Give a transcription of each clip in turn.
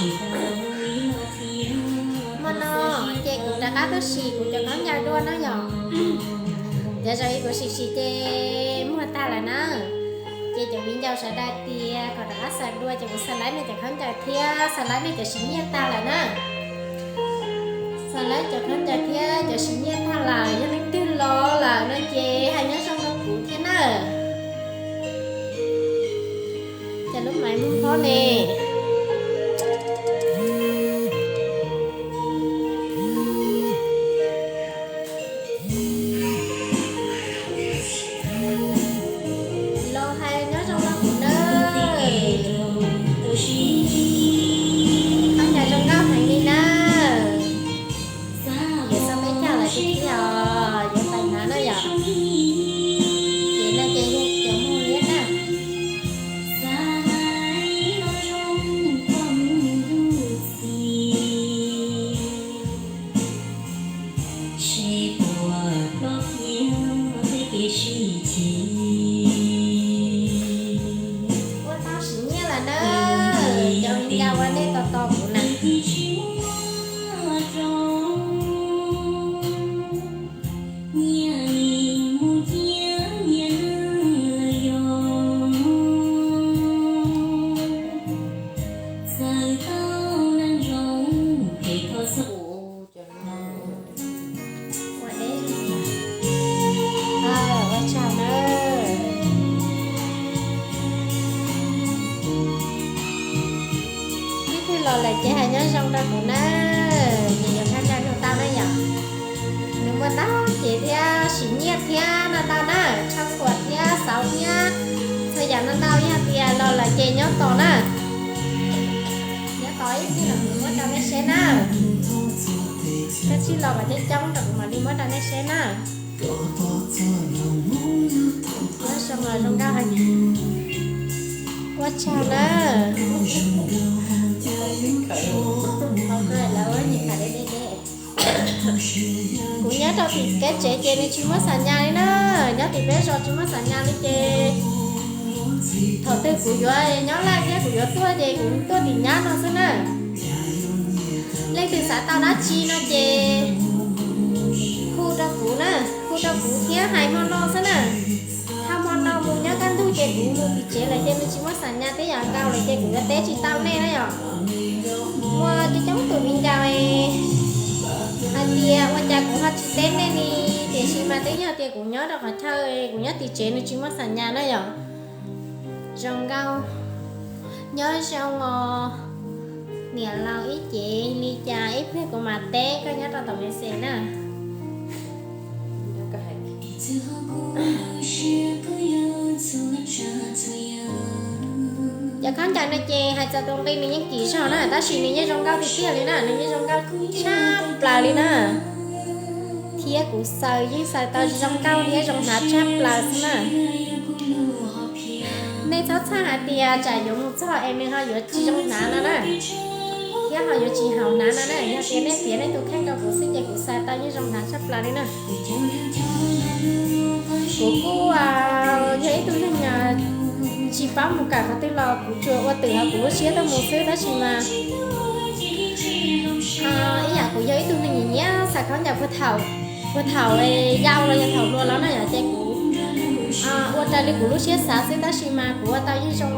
Hmo no ces kuv rov qab tuaj sim kuv cov khaub ncaws dua no yom. Cov zaum ib kuv sim sim ces muag tag lawm na. Ces cov viv ncaus sawv daws tias kom rov qab xaws dua ces kuv xaws laib nej cov khaub ncaws thiab xaws laib nej cov siv nyiaj tag lawm na. Xaws laib cov khaub ncaws thiab cov siv nyiaj tag lawm, yog leej twg los lawm no ces hais nyob zoo rau kuv thiab na. Cas lub maiv muag phob ne. Los hais nyob zoo rau kuv na. Khaub ncaws zoo nkauj heev li na. Yuav txog peb caug lawm tiag tiag os, yuav tawm hnav na yom. Ces no ces yog cov muag liab na. Ua tau siv nyiaj lawm na, cov viv ncaus uas nej tos tos kuv na. Ua deb, ua tsaug na. Leej twg los lawm ces hais nyob zoo rau kuv na. Nws yuav khaub ncaws luag tau na yom. Nws muaj ntau cev thiab siv nyiaj thiab no ntau na, tshav khuam thiab xauv thiab txhua yam no ntau, yog tias los lawm ces nyob tos na. Nyob tos ib pliag los kuv muab rau nej seb na. Koj tsij los kom coob coob rau kuv mam li muab rau nej seb na. Nyob zoo los zoo nkauj heev. Ua tsaug na. Kuv nyob rau tim kev tsev ces nws tsis muaj xam nyas li na. Nyob tim peb zos tsis muaj xam nyas li ces thaum twg kuv yuav nyob laj thiab kuv yuav tuaj ces kuv tuaj tim nyab no xwb na. Leej twg xav tau dab tsi no ces hu rau kuv na, hu rau kuv thiab hais hmo no xwb na. Dhau hmo no mus nyob kaj ntug ces kuv mus tim tsev lawm ces nws tsis muaj xam nyas tej yam nkaus lawm ces kuv yuav teb tsis tau nej na yom. Muaj coob coob tus viv ncaus hais tias ua cas kuv ho tsis teb nej li, tiam sis mas twb yog tias kuv nyob rau qhov chaw kuv nyob tim tsev nws tsis muaj xam nyas na yom. Zoo nkauj, nyob zoo os. Niam laus ib cev li cas ib pliag kuv mam teb koj nyob rau tom message na. Cov khaub ncaws no ces hais txog tus nqi nws yeej kim zog na, tab sis nws yeej zoo nkauj tiag tiag li na, nws yeej zoo nkauj tshaj plaws li na. Thiab kuv xaws yeej xaws tau zoo nkauj thiab zoo hnav tshaj plaws xwb na. Nej txhob txhawj hais tias tsam yuav mus txog es nws ho yuav tsis zoo hnav no na. Thiab ho yuav tsis haum hnav no na, yog tias nej piav nej tus kheej rau kuv xwb ces kuv xaws tau yeej zoo hnav tshaj plaws li na. Kuv kuj yog ib tug neeg tsis paub mus kawm qhov twg los kuv tsuas ua twm hauv kuv lub siab tuaj mus xwb, tab sis mas ib yam kuv yog ib tug neeg nyiam nyiam xaws khaub ncaws puag thaum yau los yog thaum hluas los no yom, ces kuv ua raws li kuv lub siab xav xwb, tab sis mas kuv ua tau yeej zoo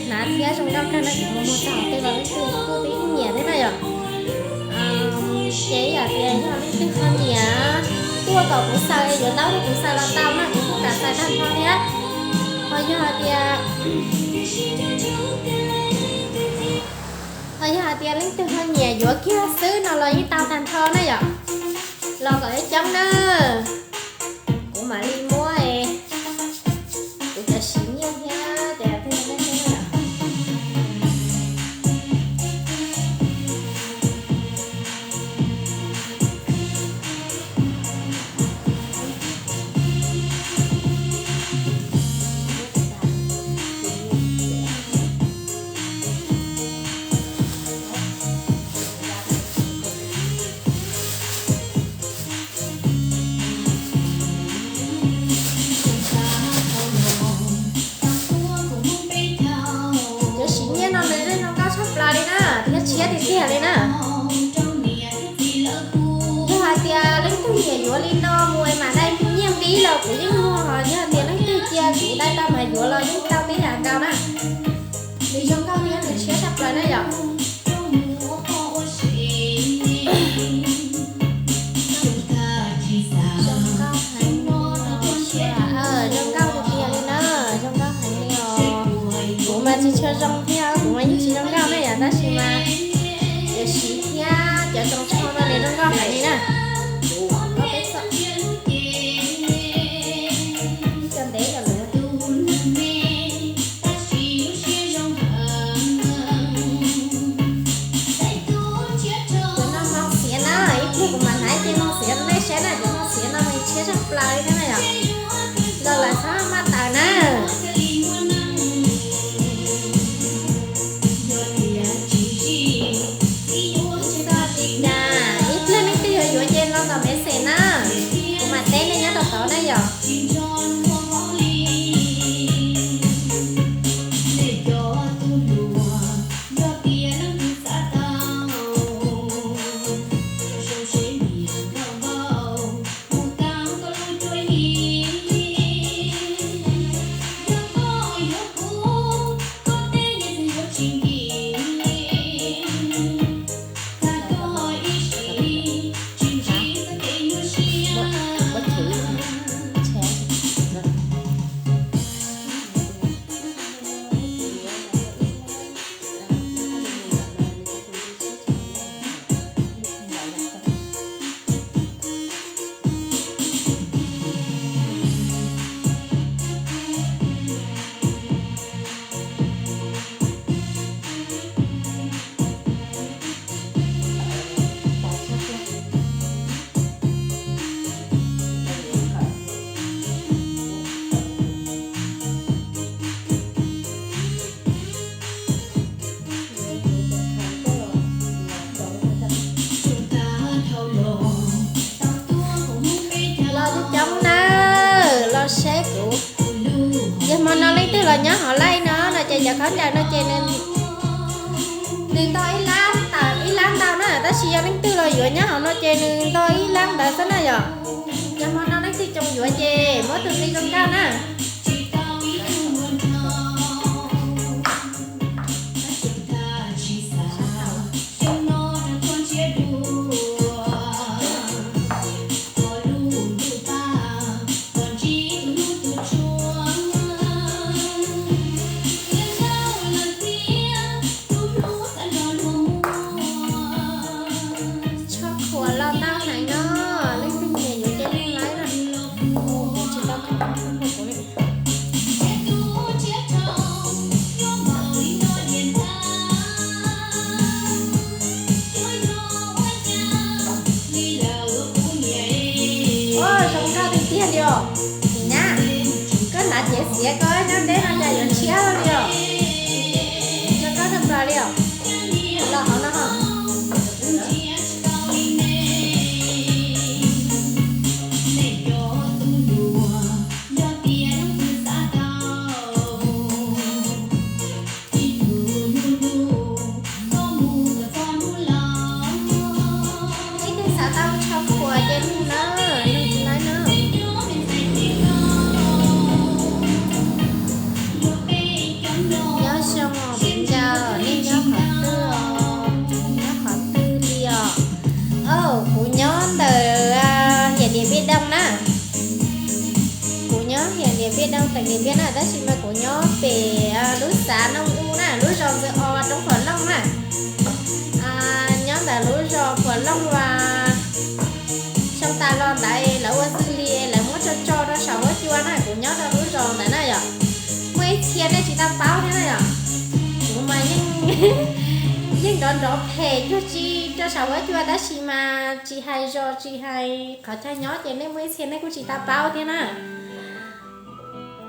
hnav thiab zoo nkauj kawg na. Kuv mus mus txog qhov twg los leej twg kuj tib nyiam thiab na yom. Ces yam tias yog leej twg ho nyiam tuaj kom kuv xaws es yuav laub rau kuv xaws los tau na, kuv kuj kam xaws tag nrho thiab. Ho yog hais tias, ho yog hais tias leej twg ho nyiam yuav kiag xwb no los yeej tau tag nrho na yom. Los kom ib coob na, kuv mam li muab kuv cov siv nyiaj thiab cov Ib los kuv yeej muag, yog tias leej twg cia kuv tau tau mas yuav los yeej tau tib yam nkaus na. Nws zoo nkauj thiab nws tshiab tshaj plaws na yom. Zoo nkauj heev, zoo nkauj tiag tiag li na, zoo nkauj heev li os. Kuv mas tsis tshua zoo thiab, kuv mas yeej tsis zoo nkauj na yom, tab sis mas yuav siv thiab cov tsoos tsho no nws zoo nkauj heev li na. Cov ntev cov lus. Cov no hmoo xiav na, ib pliag kuv mam hais cov hmoo xiav rau nej saib na, cov hmoo xiav no nws tshiab tshaj plaws li thiab na yom. Los lawm txhob maj tawm na. Ib pliag leej twg yuav yuav ces los tom message na, kuv mam teb nej nyob rau tod na yom. Los coob coob na, los saib kuv. Yog hmo no leej twg los nyob hauv live no no ces cov khaub ncaws no ces nws, nws ntog ib lab ntawd, ib lab ntau na, tab sis yog leej twg los yuav nyob hauv no ces nws ntog ib lab ntawd xwb na yom. Yog hmo no leej twg xav yuav ces muab tus nqi zoo nkauj na. Tsho qhuav los ntau heev no, leej twg nyiam yuav ces leej laib na. Tsis tau. Ua zoo nkauj tiag tiag li os. Nim na, koj hnav cev xiav koj nyob deb no cas yuav tshiab li os. Zoo nkauj tshaj plaws li os. Los hauv no. Ib tug xav tau tsho qhuav ces nug na, nug tsis laib na. Nyob zoo os viv ncaus, nej nyob qhov twg os? Nyob qhov twg li os? Kuv nyob ntawm hiam Điện Biên Đông na. Kuv nyob hiam Điện Biên Đông, tỉnh Điện Biên na, tab sis mas kuv nyob pem lub xav Noo U na, lub zos Ntxwg Os, roob Phuam Looj na. Nyob ntawm lub zos Phuam Looj uas xyoo tas los ntawd lawv ua xws li lawv muab tso tso rau saum huab cua na, kuv nyob rau lub zos ntawd na yom. Muaj ib txhia nej tsis tau paub thiab na yom. Kuv mas yeej, yeej nrov nrov phem cuag tsi rau saum huab cua tab sis mas tsis hais zos tsis hais qhov chaw nyob ces nej muaj ib txhia nej kuj tsis tau paub thiab na.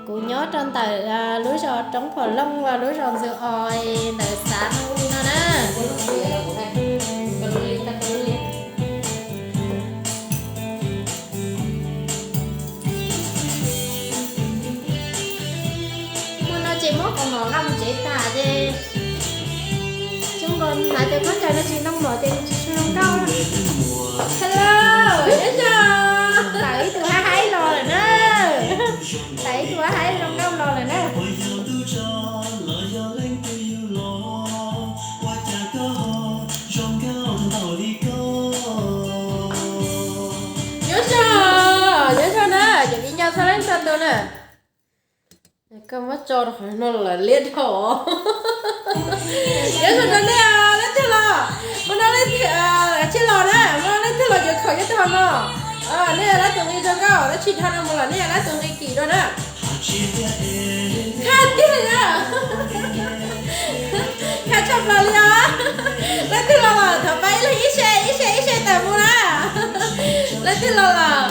Kuv nyob rau ntawm lub zos roob Phuam Looj uas lub zos Ntxwg Os ntawm xav Noo U no na. Hmo no ces muab qhov mom nqa mus tsev tas ces zoo nkaus hnav cov khaub ncaws no tsis ntoo mom ces nws tsis tshua zoo nkauj. Hello, nyob zoo. Tawm ib tug haib haib los lawm na. Tais tus hais zoo nkauj los lawm na. Nyob zoo, nyob zoo na, cov viv ncaus txhua leej txhua tus na. Koj muab tso rau qhov no lawm liab dhau. Nyob zoo rau nej, leej twg los, mus no leej twg, tsis los na, mus no leej twg los yuav khaum nyob rau hauv no. Nej lab tus nqi zoo nkauj, tab sis dhau no mus lawm nej lab tus nqi kim rau na. Khaj tiag na. Khaj tshaj plaws li os. Leej twg los los thov pab ib leeg ib se, ib se, ib se tawm mus na. Leej twg los los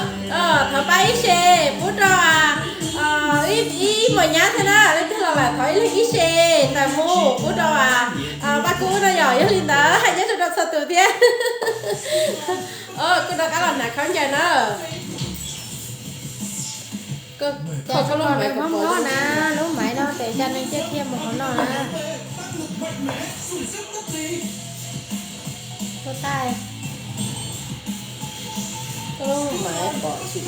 thov pab ib se pub rau ib, ib mos nyab thiab na. Leej twg los los thov ib leeg ib se tawm mus pub rau Paj Kub no yom. Yog li ntawd hais nyob zoo rau txhua tus thiab. Kuv rov qab los hnav khaub ncaws na. Koj lub maiv mob mob na, lub maiv no tes cas neeg thiaj mus hauv no na. Ua tai, koj lub maiv pom tsis,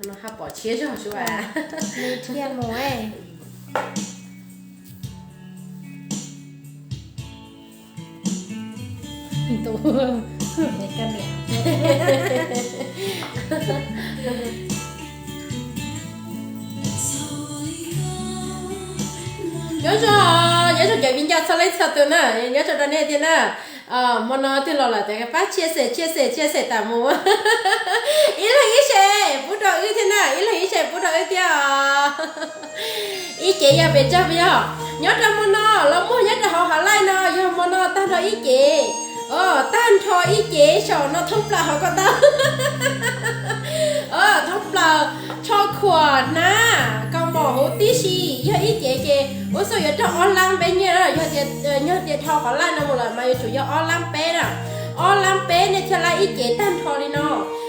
no ha pom tshiab zog sua. Nws thiaj mus. Nyob zoo, nyob zoo cov viv ncaus txhua leej txhua tus na, nyob zoo rau nej thiab na. Hmo no twg los lawm tes pab chia sẻ, chia sẻ, chia sẻ tawm mus. Ib leeg ib se pub rau wb thiab na, ib leeg ib se pub rau wb thiab os. Ib cev yog pes tsawg yog? Nyob rau hmo no los muag nyob rau hauv hav laij no yog hmo no tag nrho ib cev. Tag nrho ib cev saum no thoob plaws hauv ko taw. Thoob plaws, tsho khuam, hnab, kaus mom huv tib si yog ib cev ces ua xoj yuav raug ob lab peb nyiaj na. Yog tias, yog tias dhau qhov laij no mus lawm mas yuav tsum yog ob lab peb na. Ob lab peb nej thiaj laij ib cev tag nrho li no.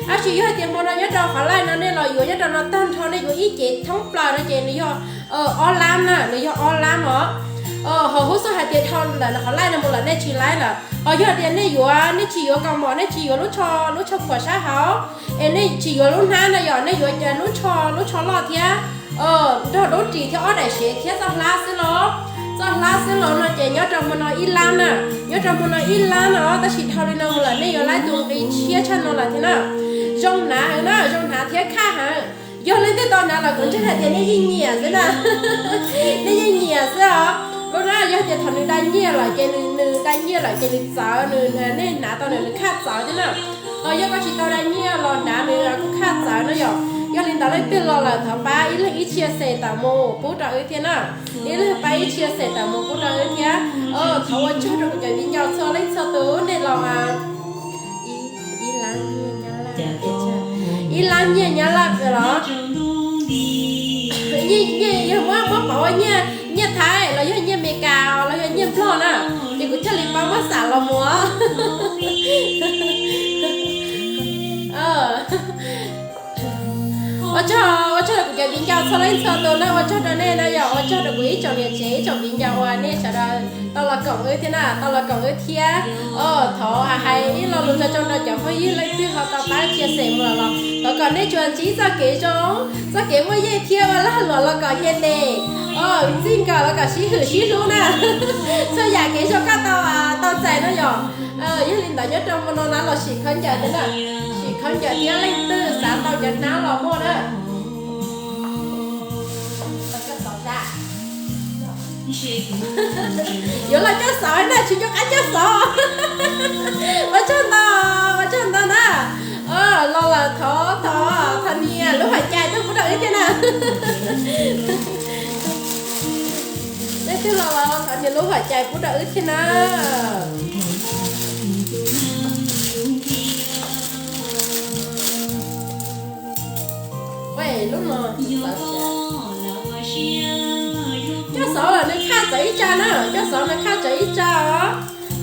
Tab sis yog tias hmo no nyob rau qhov laij no nej los yuav nyob rau no tag nrho nej yuav ib cev thoob plaws no ces nws yog ob lab na, nws yog ob lab os. Ho huv xoj hais tias dhau ntawm qhov laij no mus lawm nej tsis laij lawm. Ho yog tias nej yuav, nej tsis yuav kaus mom, nej tsis yuav lub tsho, lub tsho khuam sab hauv, es nej tsis yuav lub hnab no yog nej yuav lub tsho, lub tsho loj thiab nrog dub ris thiab ob daim sev thiab txoj hlab xwb los, txoj hlab xwb los no ces nyob rau hmo no ib lab na. Nyob rau hmo no ib lab no tab sis dhau li no mus lawm nej yuav laij tus nqi tshiab tshaj no lawm thiab na. Zoo hnav heev na, zoo hnav thiab khaj heev. Yog leej twg tau hnav los kuv ntseeg hais tias nej yeej nyiam xwb na. Nej yeej nyiam xwb os. Lub no yog tias thaum nws da nyiaj lawm ces nws, nws da nyiaj lawm ces nws txawv, nws, nej hnav tau nws, nws khaj txawv thiab na. Ho yog koj tsis tau da nyiaj los hnav nws kuj khaj txawv na yom. Yog li ntawd leej twg los lawm thov pab ib leeg ib chia sẻ tawm mus pub rau wb thiab na. Ib leeg pab ib chia sẻ tawm mus pub rau wb thiab. Thov ua tsaug rau kuv cov viv ncaus txhua leej txhua tus nej los ib lab nyiaj Nyab Laj los, nyiaj yog muab, muab pov ua nyiaj, nyiaj Thaib los yog nyiaj Amelikas los yog nyiaj Nplog na, ces kuv thiaj li pab muab xam los mus. Ua tsaug, ua tsaug rau kuv cov viv ncaus txhua leej txhua tus na, ua tsaug rau nej na yom, ua tsaug rau kuv ib tsoom niam tsev ib tsoom viv ncaus uas nej sawv daws tau los koom wb thiab na, tau los koom wb thiab. Thov hais ib lo lus tso tsoo rau cov phooj ywg leej twg ho tau pab chia sẻ mus los los thov kom nej tsuas ntsib txoj kev zoo, txoj kev muaj yeej thiab ua lag luam los kom nce tes. Txij nkawm los kom sib hwm sib hlub na. Txhua yam kev zoo koj tau, tau txais no yom. Yog li ntawd nyob rau hmo no na los sim khaub ncaws thiab na, sim khaub ncaws thiab leej twg xav tau cov hnab los muaj na. Yuav los coj xauv na, tsis nco qab coj xauv. Ua tsaug ntau, ua tsaug ntau na. Los lawm thov, thov, thov nias lub hauv cai tuaj pub rau wb thiab na. Leej twg los los thov nias lub hauv cai pub rau wb thiab na. Lub no coj xauv los nws khaj txawv ib tsa na, coj xauv nws khaj txawv ib tsa os.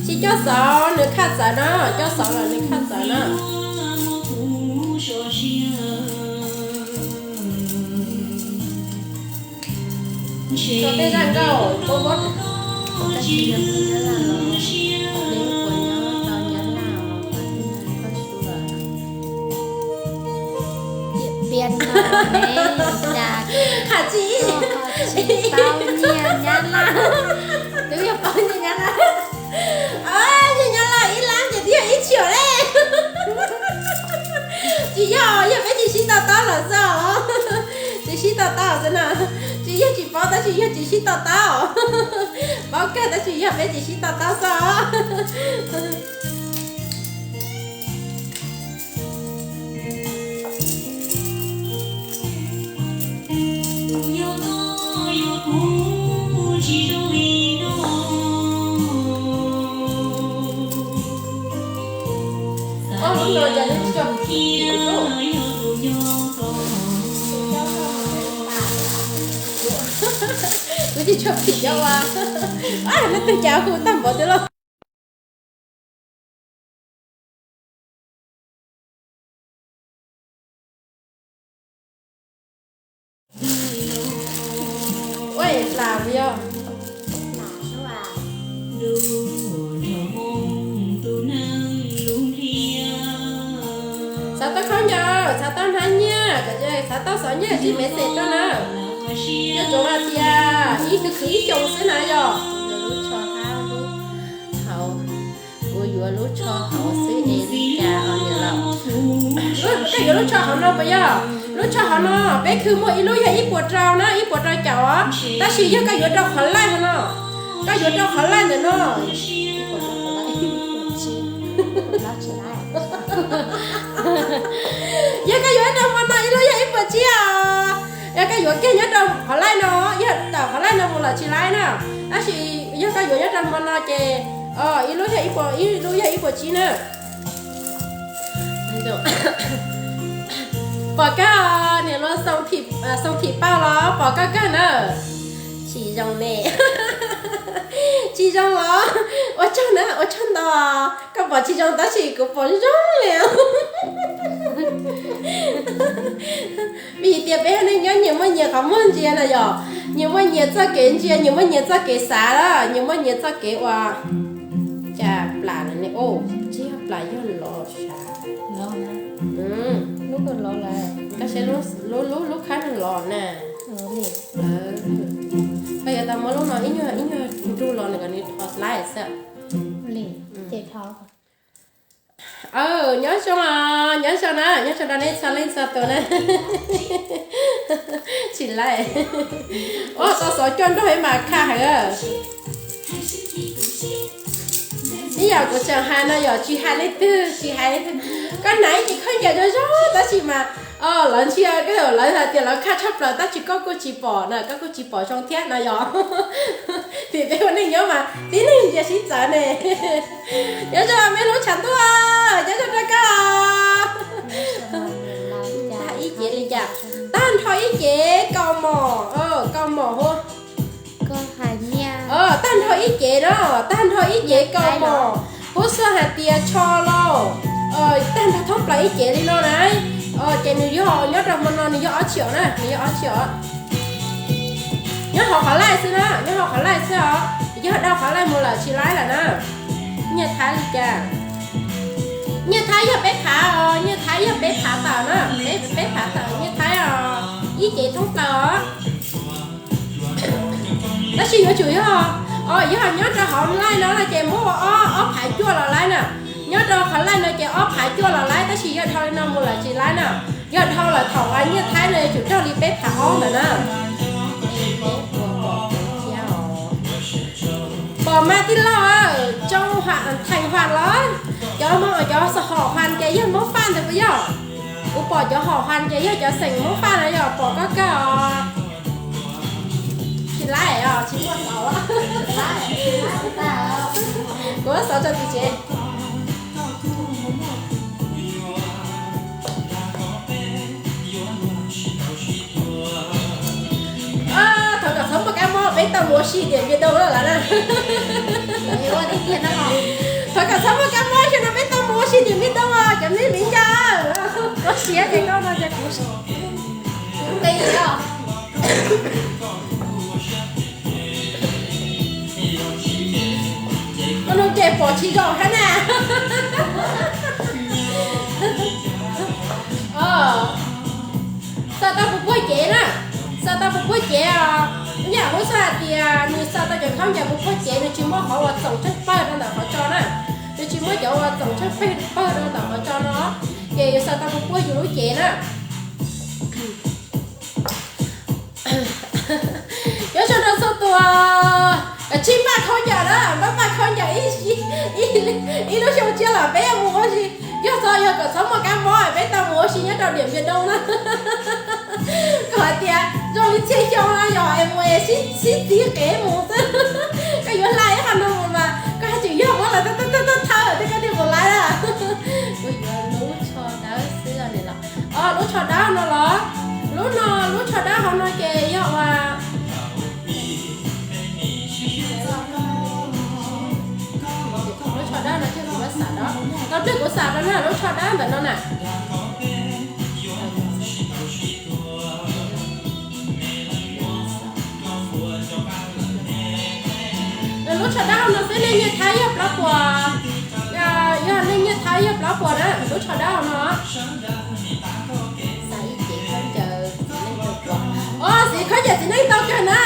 Tsis coj xauv nws khaj txawv na, coj xauv los nws khaj txawv na. Tso tej zaj nkauj pob pob. Hais tsis, tsis paub nyiaj Nyab Laj, twb yog paub nyiaj Nyab Laj. Nyiaj Nyab Laj ib lab ces twb yog ib txhiab ne. Tsis yog, yog peb tsis sib to taub los xwb os. Tsis sib to taub xwb no. Tsis yog tsis paub tab sis yog tsis sib to taub. Paub kawg tab sis yog peb tsis sib to taub xwb os. Kuv tsis tshua phim cov uas, leej twg cas hu tag npaum twg lauj. Ua es plam yog. Xav tau khaub ncaws, xav tau hnab nyiaj, xav tau xov nyiaj tsij message rau na. Nco ntsoov hais tias ib tug khwv ib xyoos xwb na yog. Kuv yuav lub tsho hauv xwb es li cas os niam laus? Koj yuav lub tsho hauv no puas yog? Lub tsho hauv no peb khwv muaj ib lub yog ib puas rau na, ib puas rau caum os. Tab sis yog koj yuav rau qhov laij hauv no, koj yuav rau qhov laij ntawm no. Yog koj yuav nyob rau hmo no ib lub yog ib puas tsib os. Yog koj yuav kiag nyob rau qhov laij no, yog tawm qhov laij no mus lawm tsis laij na. Tab sis yog koj yuav nyob rau hmo no ces ib lub yog ib puas, ib lub yog ib puas tsib na. Pom kawg, niam laus Xoo Thim Pauj los pom kawg kawg na. Tsis zoo ne. Tsis zoo los ua tsaug na, ua tsaug ntau. Koj pom tsis zoo tab sis kuv pom zoo li. Vim tias peb ua neej nyob nyias muaj nyias qhov muag ntsia na yom, nyias muaj nyias txoj kev ntsia, nyias muaj nyias txoj kev xav, nyias muaj nyias txoj kev ua. Cas plam lawm ne? Tsis yog plam, yog lov sav. Lov na. Lub ko lov lawm. Koj saib lub, lub, lub khab no lov na. Koj yuav tau muab lub no ib nyuag, ib nyuag nrug los nws kom nws dhos laib xwb. Ces dhos. Nyob zoo, nyob zoo na, nyob zoo rau nej txhua leej txhua tus na. Tsis laij. Ua tau xov coj nrog mas khaj heev. Ib yam kuv tseem hais no yom, tsis hais leej twg, tsis hais leej twg. Koj hnav ib ce khaub ncaws zoo zoo tab sis mas lawv ntsia, lawv hais tias lawv khaj tshaj plaws tab sis koj kuj tsis pom na, koj kuj tsis pom zoo thiab no yom. Vim peb ua neej nyob mas tib neeg ntsia sib txawv ne. Nyob zoo me lub tshav ntuj, nyob zoo rau koj. Tag ib cev li cas? Tag nrho ib cev kaum mom, kaum mom hu. Tag nrho ib cev no, tag nrho ib cev kaum mom. Huab xua hais tias tsho lauj, tag nrho thoob plaws ib cev li no na. Ces nws yog nyob rau hmo no nws yog ob txhiab na, nws yog ob txhiab. Nyob hauv qhov laij xwb na, nyob hauv qhov laij xwb os. Yog dhau qhov laij mus lawm tsis laib lawm na. Nyiaj Thaib li cas? Nyiaj Thaib yog peb phav os, nyiaj Thaib yog peb phav tawm na, peb phav tawm nyiaj Thaib os, ib cev thoob plaws os. Tab sis yuav tsum yog, yog nyob rau hauv laij no no ces muab ua ob, ob phav cuaj los laib na. Nyob rau qhov laij no ces ob phav cuaj los laib tab sis yog dhau li no mus lawm tsis laib na. Yog dhau lawm thaum nyiaj Thaib no yuav tsum raug li peb phav ob ntawd na. Pom mas tij laug, Tsoo Theem Huam los? Cov Hmoob, cov Hom Huam ces yog Hmoob Faj ntawd puas yog? Kuv pom cov Hom Huam ces yog cov xeem Hmoob Faj na yog, pom koj kawg os. Tsis laib os, tsis muaj xov. Kuv xov rau tus tsev. Thov kom txhob muaj kab mob peb tau mus ua si tiam npias doo lawm na. Thov kom txhob muaj kab mob xyoo no peb tau mus ua si tiam npias doo os cov me viv ncaus. Koj siab ces koj no ces kuv siab. Koj no ces pom tsis zoo thiab na. Txog cev na, xaws tau puas puag cev os. Nyaj Huab Xab hais tias nws xaws tau cov khaub ncaws puas puag cev, nws tsis muab qhov uas txoom tsheej pawg rau ntawm qhov tso na, nws tsis muab cov uas txoom tsheej pawg rau ntawm qhov tso no, ces yuav xaws tau puas puag yus lub cev na. Nyob zoo rau txhua tus, kav tsij npaj khaub ncaws na, npaj npaj khaub ncaws ib lub xyoo tshiab los peb yuav mus ua si. Yog txog yog kom txhob muaj kab mob peb tau mus ua si nyob rau Diam Npias Doo na. Koj hais tias zoo li txhia xyoo no yog es mus es sib txiv qev mus xwb. Koj yuav hla ib qho no mus mas koj haj tseem yog muab lawv thawb thawb thawb thiab koj thiaj mus laiv na. Kuv yuav lub tsho dawb xwb os. Lub tsho dawb no los, lub no, lub tsho dawb hauv no ces yog uas, lub tsho dawb no ces kuv muab xam rau, tau pliag kuv xam rau na, lub tsho dawb ntawm no na. Lub tsho dawb no xwb nej nyiaj thab yog plaub puas, yog nej nyiaj thab yog plaub puas na, lub tsho dawb no. Xav ib cev khaub ncaws txiv neej tau kawg. Os, xav khaub ncaws txiv neej tau kawg na,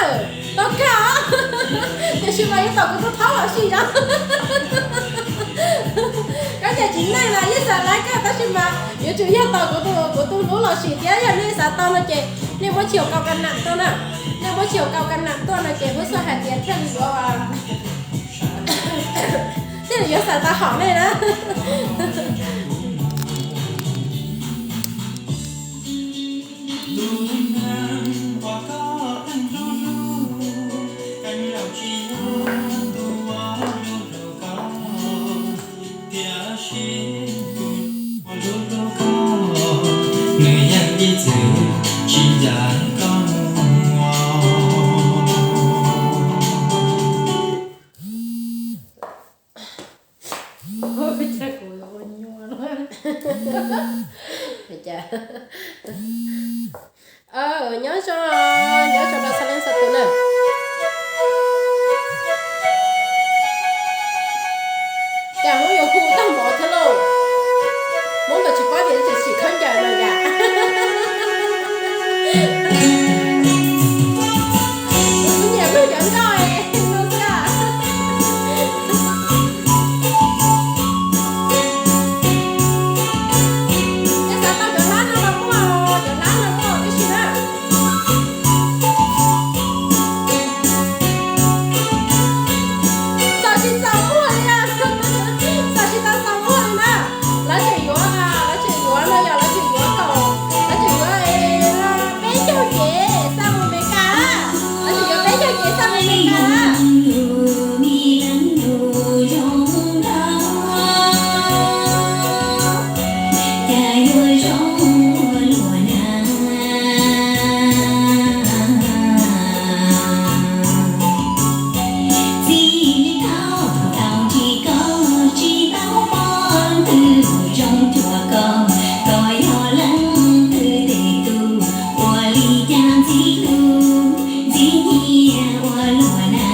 tau kawg os. Tiam sis mas yuav tom kuv tus thaub los sim os. Khaub ncaws txiv neej los yeej xav laiv kawg tab sis mas yuav tsum yog tom kuv tus, kuv tus hlub los sim thiab. Yog nej xav tau no ces nej muab tsis hauv kaus kas nam tuaj na. Nej muab tsis hauv kaus kas nam tuaj no ces Huab Xab hais tias thiaj li yuav, thiaj li yuav xav tau hom nej na. Tiam sis tus ua lub hlub koj, nws yeej ib txwm tsis ncav koj mus. Ua cas kuv ua nyuaj luaj. Nyob zoo, nyob zoo rau txhua leej txhua tus na. Cas Hmoob yuav hu tag mov thiab lauj? Hmoob nkawd tsis paub tias tseem sim khaub ncaws no yom. Kuv nyiam mloog cov nkauj no xwb. Nej xav tau cov hlab no los muaj, cov hlab no muaj tib si na. Txaus tsis txaus muaj li na, txaus tsis tau txaus muaj li na. Lawv tseem yuav, lawv tseem yuav no yog lawv tseem yuav kaum, lawv tseem yuav peb caug cev xa mus Amelikas, lawv tseem yuav peb caug cev xa mus Amelikas. Txij thaum tau ntsib koj tsis tau pom twg zoo cuag koj, koj yog leej twg tej tug ua li cas ntxim hlub ntxim nyiam ua luaj na.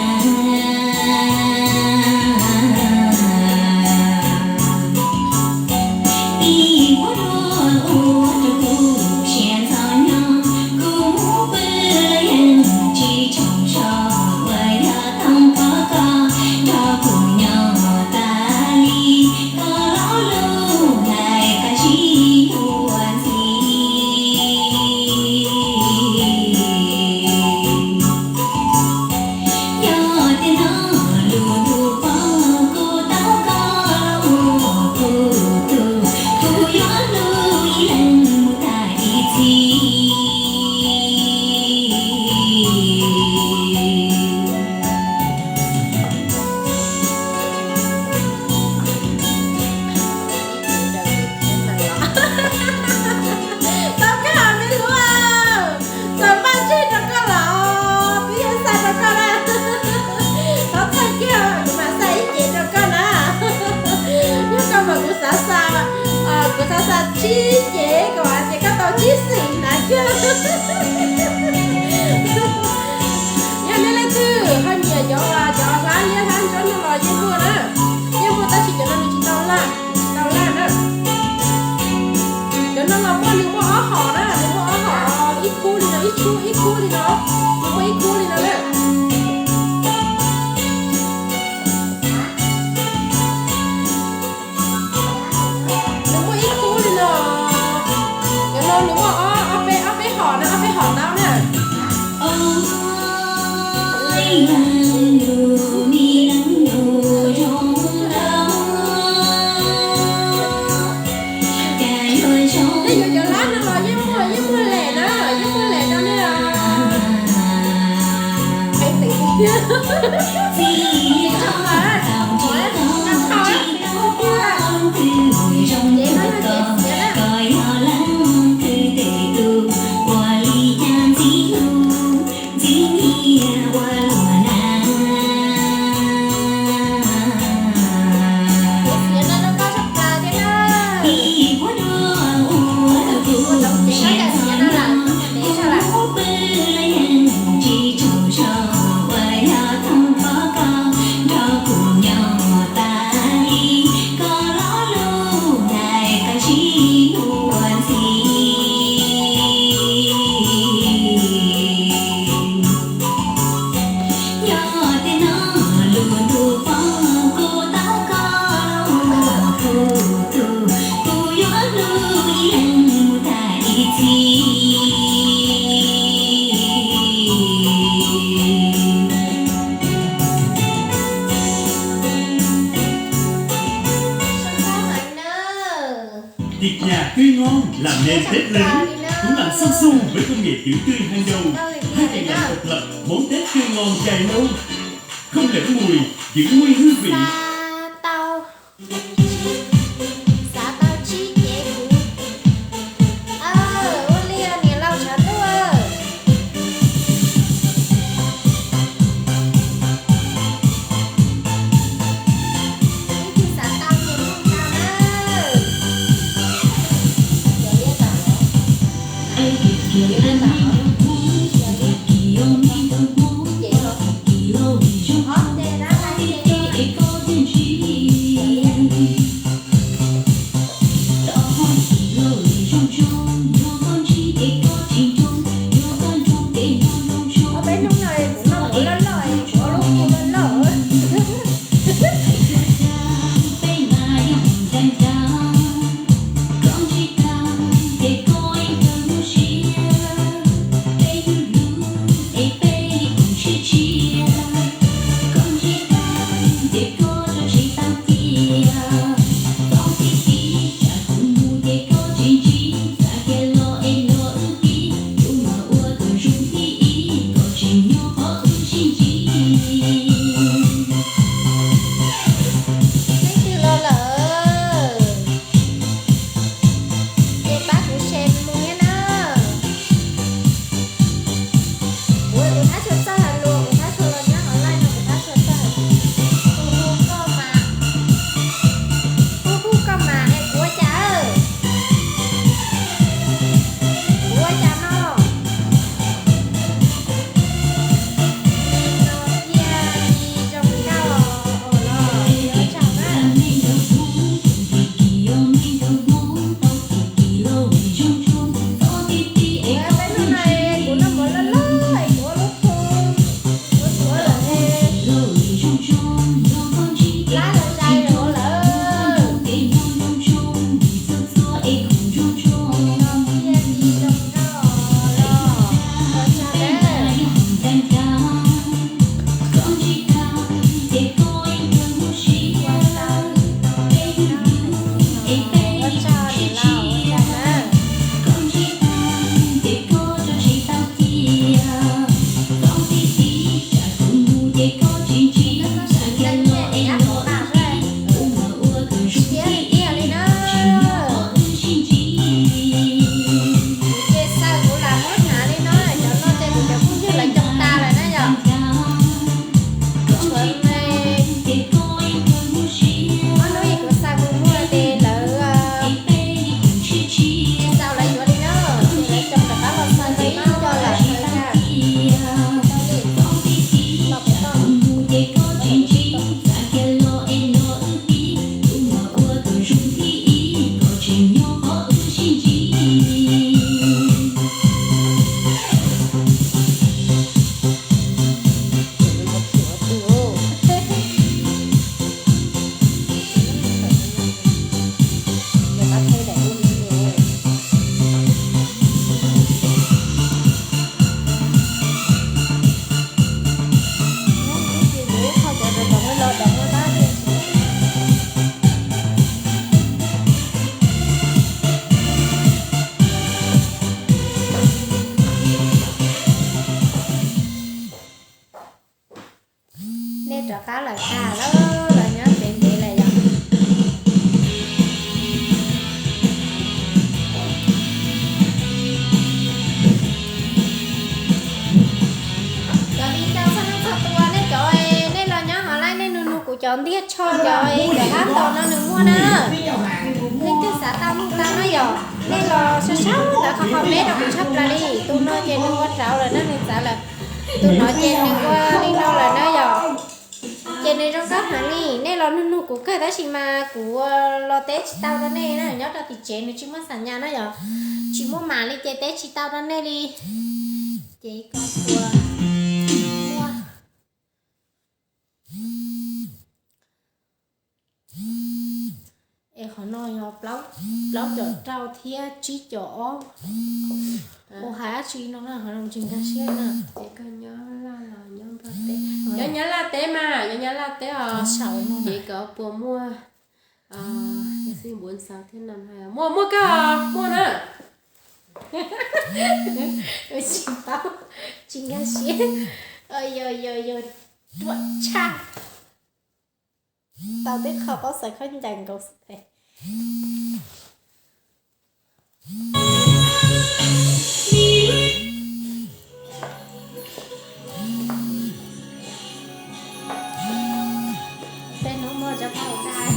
Ib huab luaj ua rau kuv siab ntxhov nyob, kuv mus pw los yeej tsis tsaug zog, uas yog toog pom koj nrog kuv nyob tas li, koj lo lus hais qab zib ua ntxhi. Yog tias no lub ntuj pom kuv tau koj ua kuv tug, kuv yuav hlub ib leeg mus tag ib txhis. Tau kawg me hlub, txawm npaj tseg rau koj los twb yeej xa rau koj na. Thov txhawj kiag kuv mam xa ib cev rau koj na. Yog koj mas kuv xav xa, kuv xav xa tsib cev kom hais tias koj tau tsib xeem hnav kiag. Yog nej leej twg ho nyiam cov, cov hlab liab hlab ntsuab no los yeej muaj na. Yeej muaj tab sis cov no nws tsis tau laj, tsis tau laj na. Cov no los muaj, nws muaj ob hom na, nws muaj ob hom ib khub li no. Muaj ib khub li no, nws muaj ib khub li no na. Nws muaj ib khub li no. Cov no nws muaj ob, ob peb, ob peb hom na, ob peb hom ntau na. Nej yuav cov lab no los yeej muaj, yeej muaj lem na, yeej muaj lem rau nej. Peb teem tiag. Ces tso mas, tsis tau thauj, tsis tau thauj. Ces no yog ces txiav na. Ces txiav no rau koj tshaj plaws thiab na. Ua tau ces koj cam txiav no lawm, koj cam txiav tag lawm. Thịt nhà tươi ngon làm nên Tết lớn, cũng làm sung sung với công nghệ dưỡng tươi hàng đầu, hai cành lành độc lập, món Tết tươi ngon cài nâu. Không lẫn mùi, giữ nguyên hương vị. Xav tau, xav tau tsib ces kuv, ua li niam laus tshav ntuj. Ib tug xav tau ces mus tau na. Yog li ntawd, yog li ntawd, ces ho, ho ces dab laug ces, yog li ntawd. Rov qab lawm tag lawm, los nyob ntev ntev lawm yom. Cov viv ncaus txhua leej txhua tus, nej cov, nej los nyob hauv live nej nug nug kuv cov ntiag tsho, cov, cov dab ntau no nws muaj na. Leej twg xav tau nug tau na yom, nej los sau sau ntawv qhov qhov peb rau kuv tshaj plaws li. Tus no ces nws ua rauv lawm na, nws txawv lawm. Tus no ces nws ua li no lawm na yom. Ces nws zoo nkauj heev li, nej los nug nug kuv kawg tab sis mas kuv los teb tsis tau rau nej na, nyob rau tim tsev nws tsis muaj xam nyas na yom, tsis muaj mam li ces teb tsis tau rau nej li. Ces kom ua muaj. Es qhov no yog plaub caum rau thiab tsib caum ob. Ua hais dab tsi no na, qhov no tsis nkag siab na. Ces koj nyob Laj los nyob Nplog teb? Nyob Nyab Laj teb mas, nyob Nyab Laj teb os. Ces kom puas muaj, muaj, muaj koj, muaj na. Tsis paub, tsis nkag siab. Yog, yog, yog, ruam tshaj. Tau tib qho paub xaws khaub ncaws nkaus xwb. Tej hnub muaj cov paj hauv dai.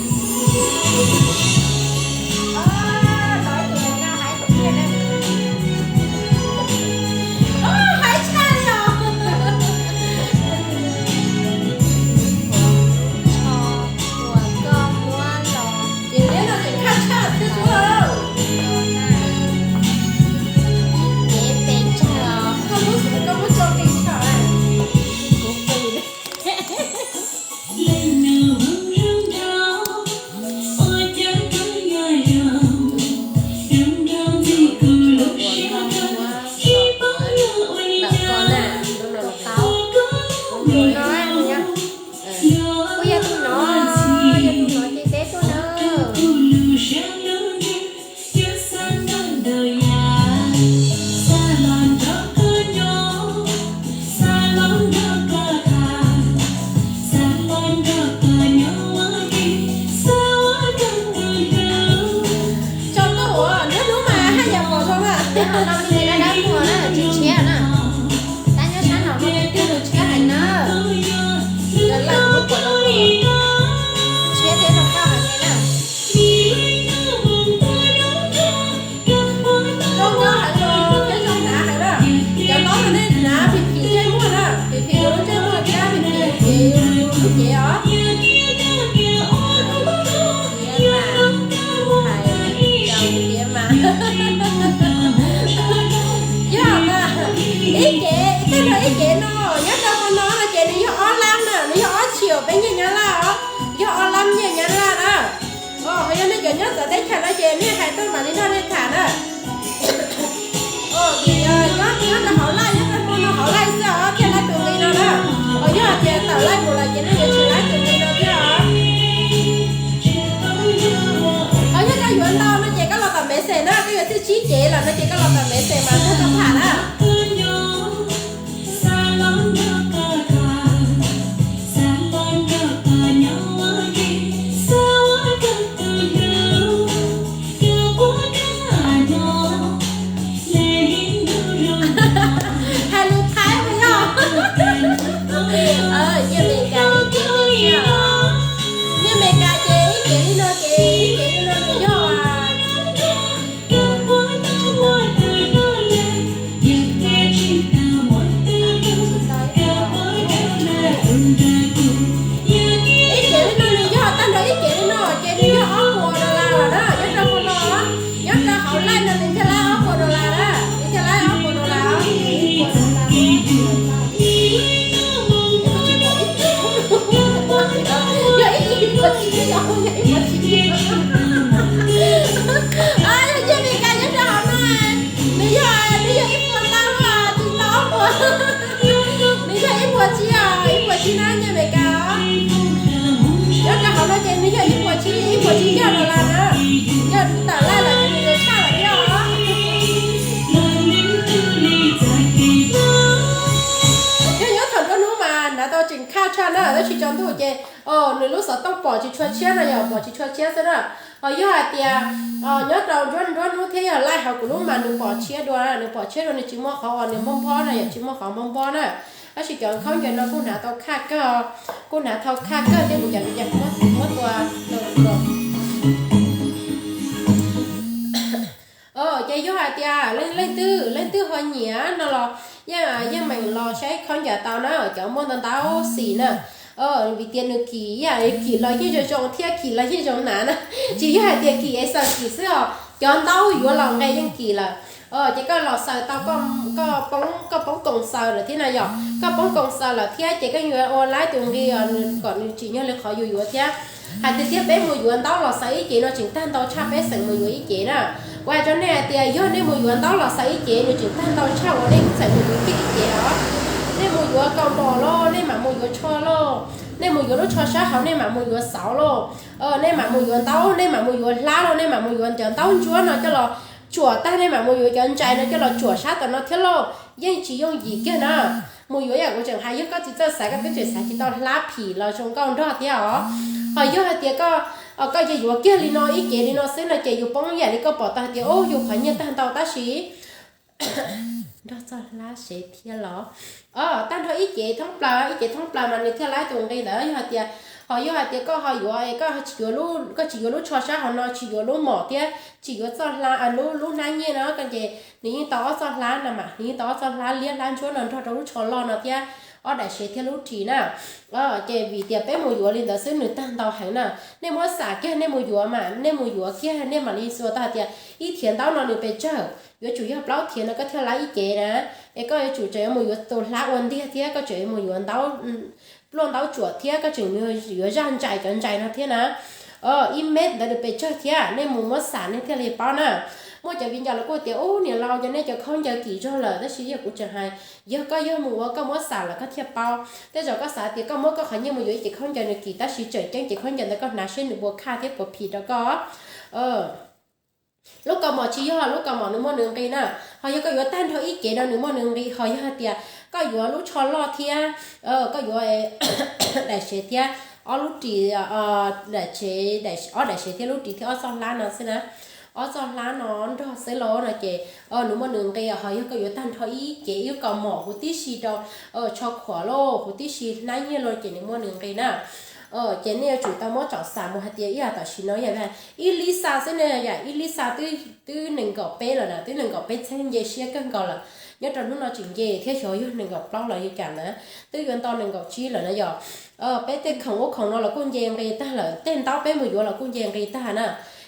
Os, lov tus no hais tiag na. Os, hais tshaj li os. Tsho uas koj muab los ces neb no tseem khaj tshaj thiab suav. Ib cev pes tsawg os. Koj muab, koj muab tso qis tshaj. Kuv qis. Tus no, kuj yog tus no, yog tus no ces teb tuaj na. Tso tuaj ua nruab hnub mas haj yam pom zoo na. Neb ho no me dab dab tuag na, tsis tshiab na. Tab nyob sab no no twb twg nws tshiab heev na. Lawv lawm lub pom no tshiab thiab zoo nkauj heev li na. Zoo nkauj heev los thiab zoo hnav heev na. Cov no nej hnav phim phim ntsej muag na, phim phim lub ntsej muag thiab phim phim ces lub cev os. Hais tias mas, yog mas ib cev, ib tag nrho ib cev no, nyob rau qhov no no ces nws yog ob lab na, nws yog ob tshim peb nyiaj Nyab Laj os, yog ob lab nyiaj Nyab Laj na. Os, yog nej cov nyob txawv teb chaws no ces nej hais tuaj mam li nrog nej tham na. Os, vim yog nyob, nyob rau hauv Laj, nyob rau hmo no hauv Laj xwb os thiaj laib tus nqi no na. Os, yog hais tias tawm Laj mus lawm ces nej yuav tsis laib tus nqi no thiab os. Os, yog koj yuav ntau no ces koj los tom Message na, koj yuav txij tsib cev lawm no ces koj los tom Message mas koj tau tham na. Khaj tshaj na, tab sis tsaus ntuj ces nws lub xov tooj pom tsis tshua tshiab no, yog pom tsis tshua tshiab xwb na. Ho yog hais tias nyob rau nruab nruab hnub thiab yog laij hauv kuv lub mas nws pom tshiab dua, nws pom tshiab dua, nws tsis muaj qhov uas nws npog npog na, yog tsis muaj qhov npog npog na. Tab sis cov khaub ncaws no kuj hnav tau khaj kawg, kuj hnav tau khaj kawg thiab kuv cov viv ncaus muab tua. Ces yog hais tias leej twg leej twg ho nyiam no los yeej yeej meem los saib khaub ncaws tau na, cov muaj ntau ntau xim na. Vim tias nws kim, kim los yeej zoo zoo thiab kim los yeej zoo hnav na. Tsis yog hais tias kim es xaws kim xwb os, cov ntaub yuav los nqe yeej kim lawm. Ces koj los xaws tau, koj poob koom xaws lawm thiab na, yog koj poob koom xaws lawm thiab ces koj yuav ua laib tus nqi kom nws tsim nyog li qhov yus yuav thiab. Hais tias thiab peb mus yuav ntaub los xaws ib cev no tseem tag ntau tshaj peb xeem mus yuav ib cev na. Kuv hais rau nej hais tias yog nej mus yuav ntaub los xaws ib cev nws tseem tag ntau tshaj uas nej xeem mus yuav kiag ib cev os. Nej mus yuav kaus mom los nej mam mus yuav tsho los, nej mus yuav lub tsho sab hauv nej mam mus yuav xauv los, nej mam mus yuav ntaub, nej mam mus yuav hlab los, nej mam mus yuav cov ntaub ntsuab no coj los tsuam tag, nej mam mus yuav cov ntsais no coj los tsuam sab tom no thiab lauj. Yeej tsis yooj yim kiag na. Mus yuav yam kuv tseem hais, yog koj tsis txawj xaiv koj twb tseem xaiv tsis tau hlab phim los zoo nkauj nrog thiab os. Ho yog hais tias koj, koj yuav yuav kiag li no ib cev li no xwb no ces yus poob yam li koj pom tau hais tias ub yus qhov nyiaj tag ntau tab sis nrog txoj hlab sev thiab los. Tag nrho ib cev thoob plaws, ib cev thoob plaws mas nws thiaj laib tus nqi ntawd. Yog hais tias, ho yog hais tias koj ho yuav, koj tsis yuav, koj tsis yuav lub tsho sab hauv no, tsis yuav lub mom thiab tsis yuav txoj hlab, lub, lub hnab nyiaj no koj ces nws yeej tau ob txoj hlab no mas, nws yeej tau ob txoj hlab liab hlab ntsuab no nrog rau lub tsho loj no thiab ob daim sev thiab lub ris na. Ces vim tias peb mus yuav li ntawd xwb nws tag ntau heev na. Nej muab xam kiag nej mus yuav mas, nej mus yuav kiag nej mam li xyuas tau hais tias ib thiav ntaub no nws pes tsawg. Yuav tsum yog plaub thiav no koj thiaj laib ib cev na. Es koj yuav tsum tseem yuav mus yuav tus hlab ua ntiag thiab koj tseem yuav mus yuav ntaub, pluaj ntaub tsuam thiab koj tseem yuav zaj ntsais cov ntsais no thiab na. Ib mev ntawd nws pes tsawg thiab, nej mus muab xam nej thiaj li paub na. Muaj cov viv ncaus los kuj tias ub niam laus cov nej cov khaub ncaws kim zog lawm, tab sis yog kuv tseem hais, yog koj yog mus ua koj muab xam lawm koj thiaj paub. Tej zaum koj xav tias koj muab koj qhov nyiaj mus yuav ib cev khaub ncaws nws kim, tab sis tseem ceeb cev khaub ncaws ntawd koj hnav seb nws puas khaj thiab puas phim rau koj. Lub kaus mom tsis yog, lub kaus mom nws muaj nws nqi na. Ho yog koj yuav tag nrho ib cev no nws muaj nws nqi, ho yog hais tias koj yuav lub tsho loj thiab koj yuav daim sev thiab ob lub ris, daim sev, ob daim sev thiab lub ris thiab ob txoj hlab no xwb na. Ob txoj hlab no nrog xwb los no ces nws muaj nws nqi. Ho yog koj yuav tag nrho ib cev ib kaus mom huv tib si rau tsho khuam lauj, huv tib si hnab nyiaj lauj ces nws muaj nws nqi na. Ces nej yuav tsum tau muab tsom xam mus hais tias ib yam tam sim no yog ib lib xa xwb ne, yam ib lib xa twb nees nkaum peb lawm na, twb nees nkaum peb txheeb, nce siab kawg nkaus lawm. Nyob rau hnub no tseem nce thiab, xyov yog nees nkaum plaub los yog cas na, twb yuav nto nees nkaum tsib lawm na yog. Peb tej khoom ub khoom no los kuj nce nqi tag lawm, tej ntaub peb mus yuav los kuj nce nqi tag na.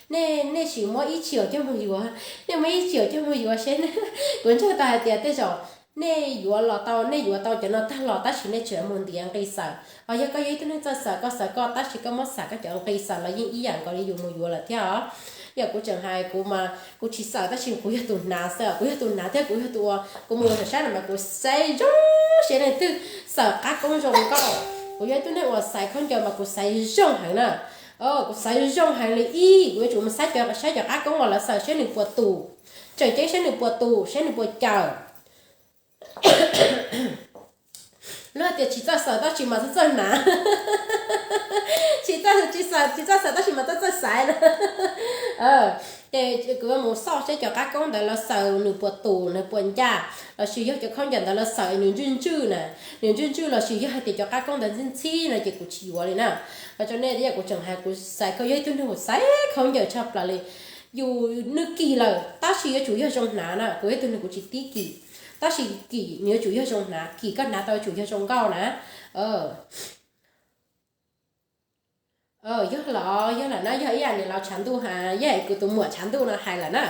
Nej, nej sim muab ib txhiab coj mus yuav, nej muab ib txhiab coj mus yuav seb, kuv ntseeg tau hais tias tej zaum nej yuav los tau, nej yuav tau cov no tag los tab sis nej tseem mus ntiav nqi xaws. Ho yog koj yog ib tug neeg txawj xaws koj xaws koj, tab sis koj muab xam koj cov nqi xaws los yeej ib yam nkaus li yus mus yuav lawm thiab os. Yog kuv tseem hais kuv mas kuv tsis xaws tab sis kuv yog tus hnav xwb, kuv yog tus hnav thiab kuv yog tus ua, kuv mus saum sab no mas kuv xaiv zoo seb leej twg xaws qab koob zoo nkauj. Kuv yog ib tug neeg uas xaiv khaub ncaws mas kuv xaiv zoo heev na. Kuv xaiv zoo heev li ib, kuv yuav tsum mus saib cov, saib cov qab koob uas lawv xaws seb nws puas tus, tseem ceeb seb nws puas tus, seb nws puas cawm. Luag tias tsis txawj xaws tab sis mas txawj txawj hnav. Tsis txawj, tsis txawj xaws tab sis mas txawj txawj xaiv na. Ces kuv yuav mus xauj seb cov qab koob ntawd lawv xaws nws puas tus, nws puas ncaj, lossis yog cov khaub ncaws ntawd lawv xaws nws ntswj ntswj na, nws ntswj ntswj lossis yog hais tias cov qab koob ntawd ntxhib ntxhib no ces kuv tsis yuav li na. Hais rau nej tias kuv tseem hais kuv xaiv khaub, yog ib tug neeg uas xaiv khaub ncaws tshaj plaws li. Yus nws kim lawm tab sis yuav tsum yog zoo hnav na, kuv yog ib tug neeg kuv tsis tib kim, tab sis kim nws yuav tsum yog zoo hnav, kim koj hnav tau yuav tsum yog zoo nkauj na. Yog los yog lawm na, yog ib yam niam laus tshav ntuj, yog kuv tus muam tshav ntuj no hais lawm na.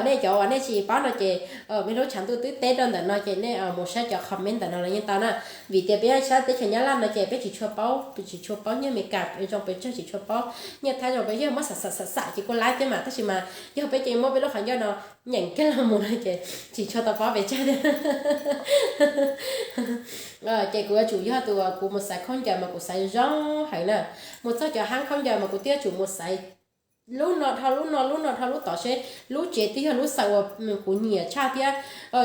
Nej cov uas nej tsis paub no ces, mej lub tshav ntuj twb teb rau ntawm no ces nej mus saib cov comment ntawm no los yeej tau na. Vim tias peb nyob sab teb chaws Nyab Laj no ces peb tsis tshua paub, tsis tshua paub nyiaj Amelikas zoo pes tsawg, tsis tshua paub nyiaj Thaib zoo pes tsawg, muab xam xam xam xam ces kuj laib thiab mas, tab sis mas yog peb ces muab peb lub qhov ncauj no nyeem kiag los mus no ces tsis tshua tau paub pes tsawg thiab. Ces kuv yuav tsum yog tus uas kuv mus xaiv khaub ncaws mas kuv xaiv zoo heev na. Mus txog cov hab khaub ncaws mas kuv twb yuav tsum mus xaiv lub no dhau lub no, lub no dhau lub tod seb. Lub tsev twb yog lub xaiv uas kuv nyiam tshaj thiab.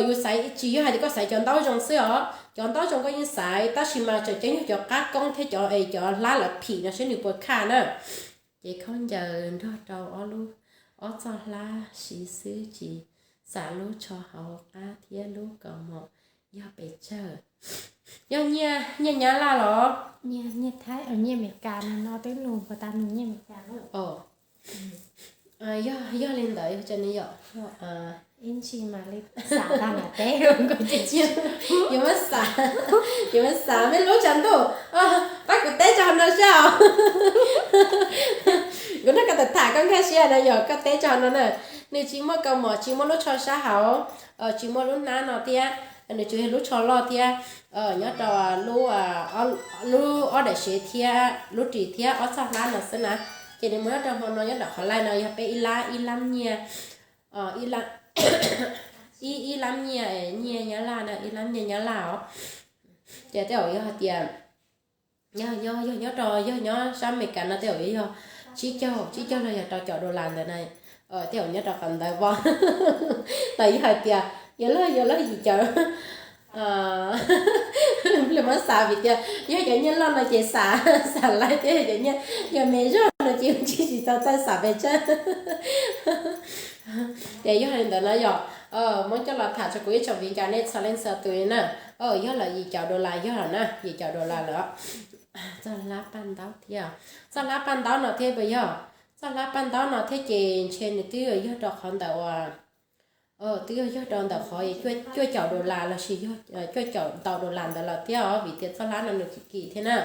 Yus xaiv tsis yog hais tias koj xaiv cov ntaub zoo xwb os, cov ntaub zoo koj yeej xaiv tab sis mas tseem ceeb yog cov qab koob thiab cov es cov hlab lawv phim no seb nws puas khaj na. Ces khaub ncaws nrog rau ob txoj hlab siv xwb tsis xav lub tsho hauv qab thiab lub kaus mom yog pes tsawg. Yog nyiaj, nyiaj Nyab Laj los? Nyiaj Thaib, nyiaj Amelikas no twb nug puas tas nug nyiaj Amelikas. Yog, yog li ntawd yog tsa ne yom. Ib ntsis mam li xav tag mam teb. Yuav muab xav, yuav muab xav mej lub tshav ntuj. Pab kuv teb tso hauv no seb os. Kuv nrog koj tham tham koj nkag siab no yog koj teb tso hauv no na. Nws tsis muaj kaus mom, tsis muaj lub tsho sab hauv, tsis muaj lub hnab no thiab. Nws tsuas yog lub tsho loj thiab, nyob rau lub, lub ob daim sev thiab lub ris thiab ob txoj hlab no xwb na. Ces nws muaj nyob rau hmo no nyob rau qhov laij no yog peb ib lab, ib lab nyiaj, ib, ib lab nyiaj, nyiaj Nyab Laj na, ib lab nyiaj Nyab Laj os. Ces tej zaum yog hais tias, yog, yog nyob rau, yog nyob sab Amelikas no tej zaum yuav yog tsib caug, tsib caug los yog rau caum dollar ntawd na. Tej zaum nyob rau qhov ntawd voj. Tau yog hais tias yuav luag, yuav luag yim caum, lus muab xav vim tias yog cov nyiaj loj no ces xav, xav laiv thiab, yog cov nyiaj, yog me zog no ces tsis, tsis tau txawj xav pes tsawg. Ces yog li ntawd no yog muab coj los tham rau kuv ib tsoom viv ncaus nej txhua leej txhua tus li na. Yog lawm yim caum dollar yog lawm na, yim caum dollar lawm. Txoj hlab paj ntaub thiab, txoj hlab paj ntaub no thiab puas yog? Txoj hlab paj ntaub no thiab ces ntshe nws twb yog rau qhov ntawm uas, twb yog, yog rau ntawm qhov cuaj caum dollar lossis yog cuaj caum ntau dollar ntawd lawm thiab os, vim tias txoj hlab no nws kim kim thiab na.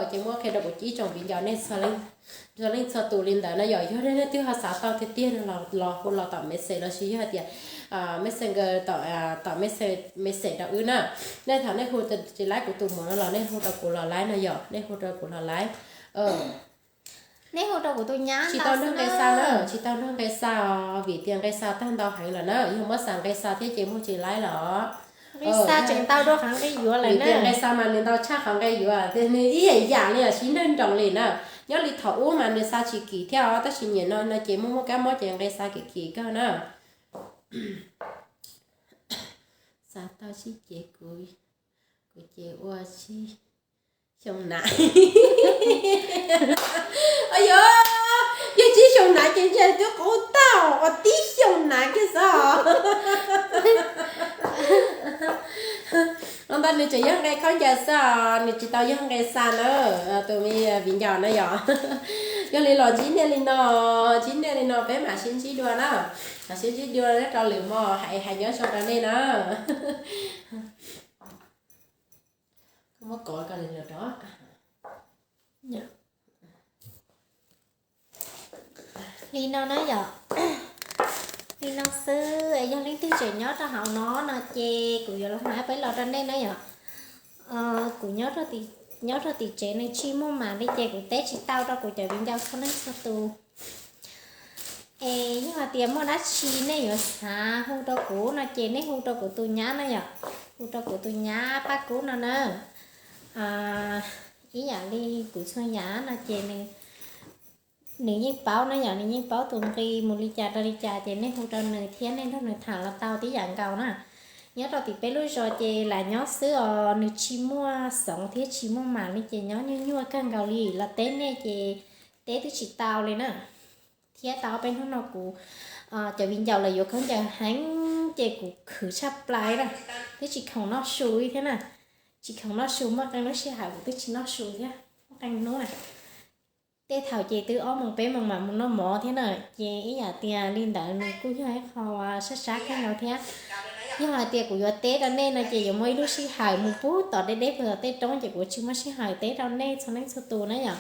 Ces muab qhia rau kuv ib tsoom viv ncaus nej txhua leej txhua tus li ntawd na yom. Yog nej twb ho xav tau tiag tiag no los hu los tom message lossis yog hais tias messenger, tom, tom message rau wb na. Nej thaum nej hu tsis laib kuv tus muam no los nej hu rau kuv los laib no yom, nej hu rau kuv los laib. Nej hu rau kuv tus nyab tsis tau nrog nqe xa na, tsis tau nrog nqe xa os, vim tias nqe xa tag ntau heev lawm na. Yog muab xav nqe xa thiab ces muag tsis laib los. Nqe xa tseem ntau dua qhov nqe yuav lawm na. Vim tias nqe xa mas nws ntau tshaj qhov nqe yuav, nws ib yam yam li os, sib nrag nroos li na. Nyob li thaum ub mas nws xa tsis kim thiab os, tab sis nim no no ces muaj muaj kab mob ces nqe xa kim kim kawg na. Xav tau sib ces kuv, kuv ces ua sib xyoo na. Yog tsib xyoo na ces ntshe twb qub tag, ua tib xyoo na kiag xwb os. Los ntawd nws tseem yog nqe khaub ncaws xwb os, nws tsis tau yog nqe xa na, tus me viv ncaus na yom. Yog li los ntsib nej li no, ntsib nej li no peb mam sib ntsib dua na. Mam sib ntsib dua rau lwm hmo hais, hais nyob zoo rau nej na. Li no na yom, li no xwb. Yog leej twg tseem nyob rau hauv no no ces kuv yuav los hais peb los rau nej na yom. Kuv nyob rau tim tsev nws tsis muaj mam li ces kuv teb tsis tau rau kuv cov viv ncaus txhua leej txhua tus. Es yog hais tias muaj dab tsi nej yuav xav hu rau kuv no ces nej hu rau kuv tus nyab na yom, hu rau kuv tus nyab Paj Kub no na. Ib yam li kuv txhua yam no ces nws yeej paub na yom, nws yeej paub tus nqi mus li cas rau li cas ces nej hu rau nws thiab nej nrog nws tham los tau tib yam nkaus na. Nyob rau tim peb lub zos ces lam nyob xwb os, nws tsis muaj xoov thiab tsis muaj mam li ces nyob nyuaj nyuaj kawg nkaus li, los teb nej ces teb twb tsis tau li na. Thiab tau ob peb hnub no kuv cov viv ncaus lawv yuav khaub ncaws heev ces kuv khwv tshaj plaws na, twb tsis khoom noj su li thiab na. Tsis khoom noj su, muaj qee lub sij hawm kuv twb tsis noj su thiab, muaj qee hnub na. Tej thaum ces twb ob moos peb moos mam mus noj mov thiab na, ces ib yam tias li ntawd nws kuj yog ib qho sab sab kawg nkaus thiab. Yog hais tias kuv yuav teb rau nej no ces yuav muaj ib lub sij hawm mus pug tom deb deb puag tom tej roob ces kuv tsis muaj sij hawm teb rau nej txhua leej txhua tus na yom.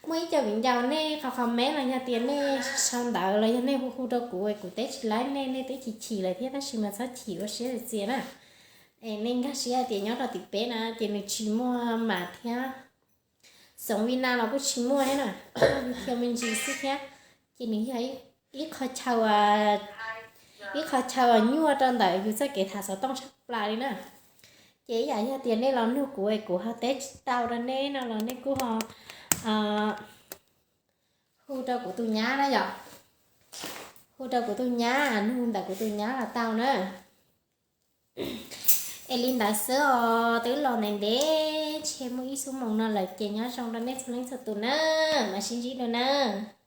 Muaj ib co viv ncaus nej qhov qhov mev los yog tias nej sau ntawv los yog nej hu hu rau kuv, kuv teb tsis laib nej, nej twb chim chim lawm thiab tab sis mas txhob chim ua siab txias na. Es nej nkag siab hais tias nyob rau tim peb na ces nws tsis muaj mam thiab, xoov Vib Nam los kuj tsis muaj thiab na, thiaj me ntsis xwb thiab. Ces nws yog ib qho chaw, ib qho chaw uas nyuaj rau ntawm yus txoj kev tham xov tooj tshaj plaws li na. Ces ib yam yog tias nej los nug kuv es kuv ho teb tsis tau rau nej no los nej kuj ho Hu rau kuv tus nyab na yom. Hu rau kuv tus nyab, nug ntawm kuv tus nyab los tau na. Es li ntawd xwb os, twb los ntev ntev, ntshe muaj ib xuab moos no lawm ces nyob zoo rau nej txhua leej txhua tus na, mam sib ntsib dua nawb.